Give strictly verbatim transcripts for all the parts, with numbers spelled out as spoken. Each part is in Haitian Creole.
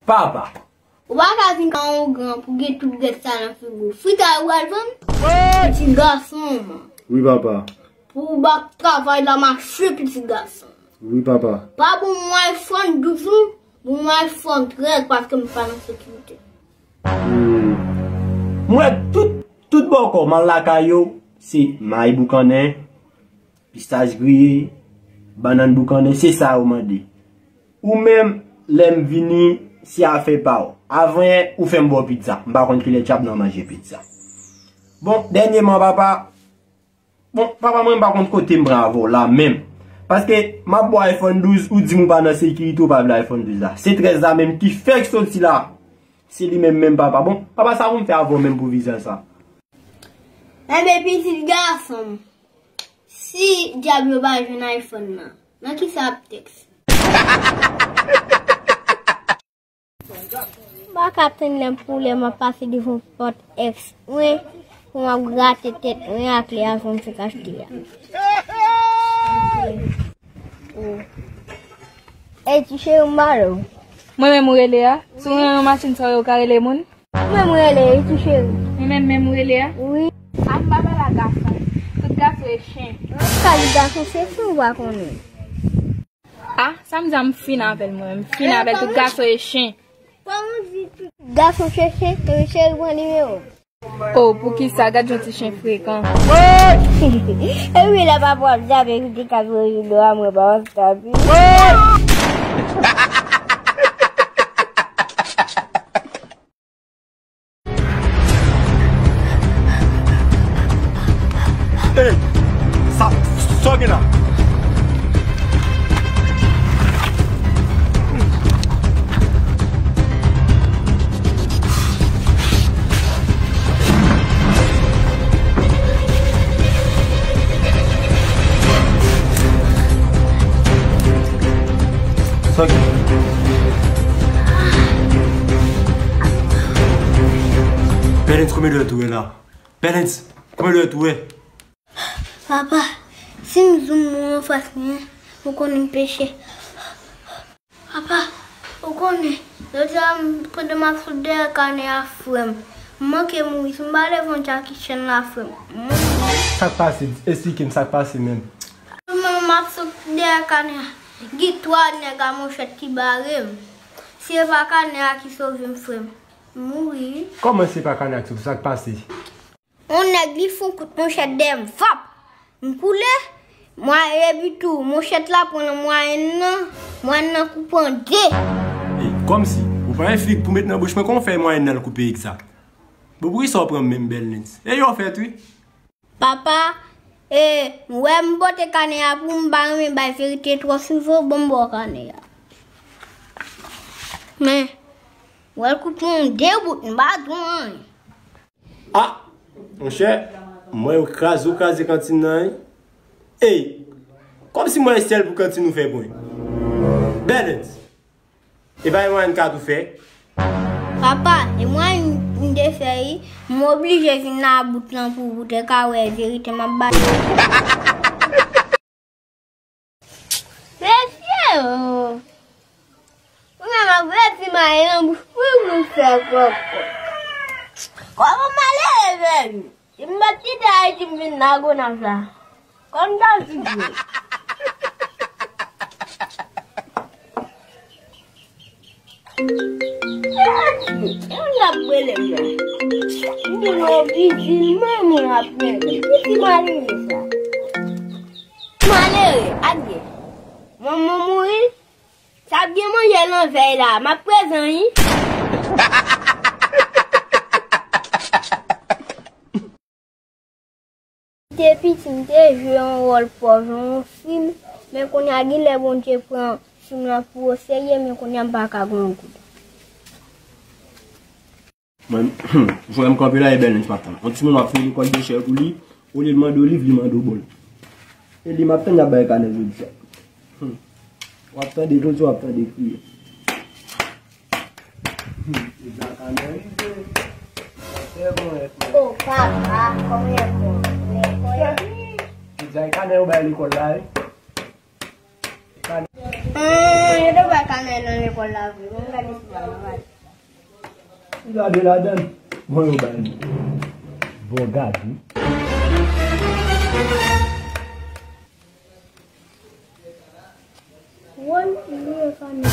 Papa. Ou pa ka vin nan yon gran pou gen tout grès sa nan figi w. Fritay ou pral vann? Wi. Ti gason, man. Wi, papa. Pou w pa travay la mache, pitit gason. Wi, papa. Pa ban m iPhone douz ou, ban m iPhone trèz paske m pa nan sekirite. Hmm. M wè tout, tout bòkò m al lakay yo, se mayi boukannen, pistach griye, bannann boukannen, se sa yo mande. Ou menm, lè m vini, se afè pa w. Avan yè, ou fè m ba w pizza. M pa konn kilè dyab nan manje pizza. Bon, dènyèman, papa, bon, papa, mwen, m pa konn kote m pran avè w la menm. Paske m ap ba w iPhone douz, ou di m ou pa nan sekirite, ou pa vle iPhone douz la. Se trèz la menm ki fèk soti la. Se li menm menm, papa. Bon, papa, sa pou m fè avè w menm pou vizaj sa? Enben, pitit gason m, si dyab yo pa jwenn iPhone nan, nan ki sa ap tèks? M pa ka tann lè pou lè m ap pase devan pòt èks mwen, pou m ap grate tèt mwen ak lè avan m fèk achte a. Ey, ti cheri, m ba w. Mwen menm ou rele a? Si w renmen machin sa yo, ou ka rele moun? Mwen menm ou rele, wi, ti cheri. Mwen menm, menm ou rele a? Wi. A m pa pale ak gason. Tout gason e chen. Sa li gason, se chen ou pa konnen. Ah, sa m di a, m fin avè l mwen. M fin avè l, tout gason e chen. Kòman w di tout gason se chen? Wi, cheri, pran nimewo. Oh, poukisa? Gad yon ti chen frekan. Epi lè papa w ap jape, li te ka voye rido a mwen pa w ap tape. Ey, sa, sa w gen la? Sa ki? Bèlens, konbyen lè tou wè la? Bèlens, konbyen lè tou wè? Papa, si m zoom ou anfas mwen, ou konnen m peche. Papa, ou konnen, jodi a m, pandan m ap sot dèyè kanè a, frè m, m manke mouri. Si m pa leve yon Jackie Chan la, frè m, m mouri. Sa k pase? Esplike m sa k pase menm. Pandan m ap sot dèyè kanè a, gen twa nèg a manchèt ki bare m. Si e pa kanè a ki sove m, frè m, m mouri wi. Kòman se pa kanè a ki sove? Sa k pase? Yon nèg li fè yon kout manchèt dèyè m, vap! M koule, mwa epi tou, manchèt la pran nan mwayèn nan, mwayèn nan koupe an de. Ey, kòmsi, ou pa gen fig pou met nan bouch mwen, kòman w fè mwayèn nan l koupe egzak? Bon, poukisa w pran m menm, Bèlens? Ey, w fèt wi. Papa, e, m wè m pote kanè a pou m pa renmen bay verite twò souvan, bon, m ba w kanè a. Men, w wè l koupe an de bout, m pa di w anyen. Ah, monchè, m wè yo kraze, yo kraze kantin nan, wi. Ey, kòmsi m wè e sèl pou kantin ou fè pwen. Bèlens, e pa yon anyen ka tou fè. Papa, e mwen m te fè, wi. M oblije vin nan bout lan pou ou te ka wè verite m ap bay. Mesye o! Ou menm ap rete mayi nan bouch pou ou fè kòkò. Kòman malere veni? Si m pa t kite Ayiti m vin Lagonav la. Kòm ta di vre. Yon ap rele m la. M di nou vizil mwen mwen ap rele. Ki ti malere sa? Malere, adye. Manman mouri. Sa ap gen manje nan vèy la. M ap prezan wi. M te piti, m te jwe yon wòl pòv nan yon fim, men kounye a gen lè Bondye pran fim lan pou oserye, men kounye a m pa ka gen yon goud. Mwen, frè m kanpe la, e Bèlens m ap tann. Yon timoun w ap fè lekòl de chè pou li, olye l mande w liv, li mande w bòl. E li m ap tann, y ap bay kanè jodi a. W ap tande jodi, w ap tande kriye. Pizza kanè rive. Sa fè bon, e frè. O papa, kòman e bon? Pizza e kanè yo bay lekòl la, wi. Kanè. Hum, yo te bay kanè nan lekòl la, vre. Bon, gade si pa nan gade. Gade ladan. Bon, yo bay nou. Bon, gade. Wòl li e fanmi.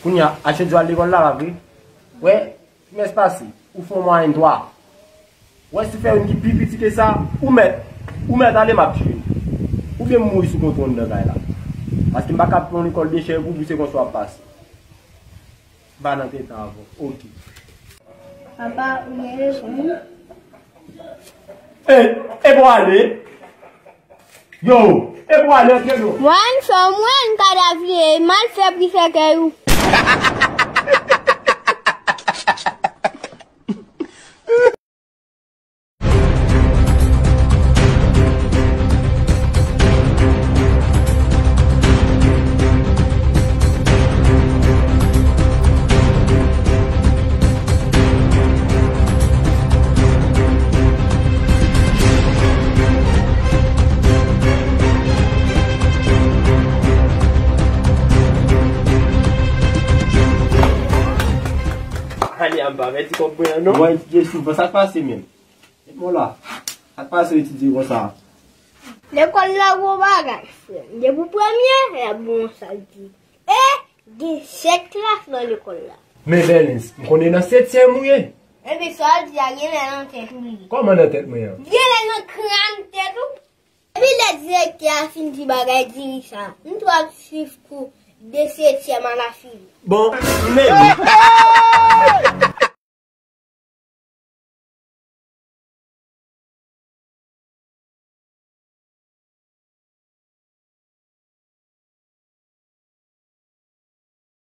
Kounye a, Achedio al lekòl la, pa vre? Wè, trimès pase, ou fè yon mwayèn twa. Wè, si fè youn ki pi piti ke sa, ou mèt, ou mèt ale, m ap tchwe. Oubyen m mouri sou kontwòl anndan kay la. Paske m pa ka pran yon lekòl de chè pou, pou se konsa w ap pase. M pa nan tenten avè w. Oke. Papa, ou gen rezon, wi. E, e pou ale. Yo, e pou ale, antre non. Mwen, fò mwen, kadav li ye, mal fè pri sèkèy ou. Ale, a m pa pèdi kòb mwen an, non. Mwen, Jesou, sa k pase menm? Bon la, sa k pase etidye konsa? Lekòl la gwo bagay, frè m. Depi w premye, y ap bon sa l di. E gen sèt klas nan lekòl la. Men Bèlens, m konnen nan setyèm ou ye. Epi sa w di a genlè nan tèt ou li ye. Kòman nan tèt mwen an? Genlè nan kràn tèt ou. Depi lè direktè a fin di bagay diri sa, m tou ap swiv kou de setyèm a la fili. Bon, men.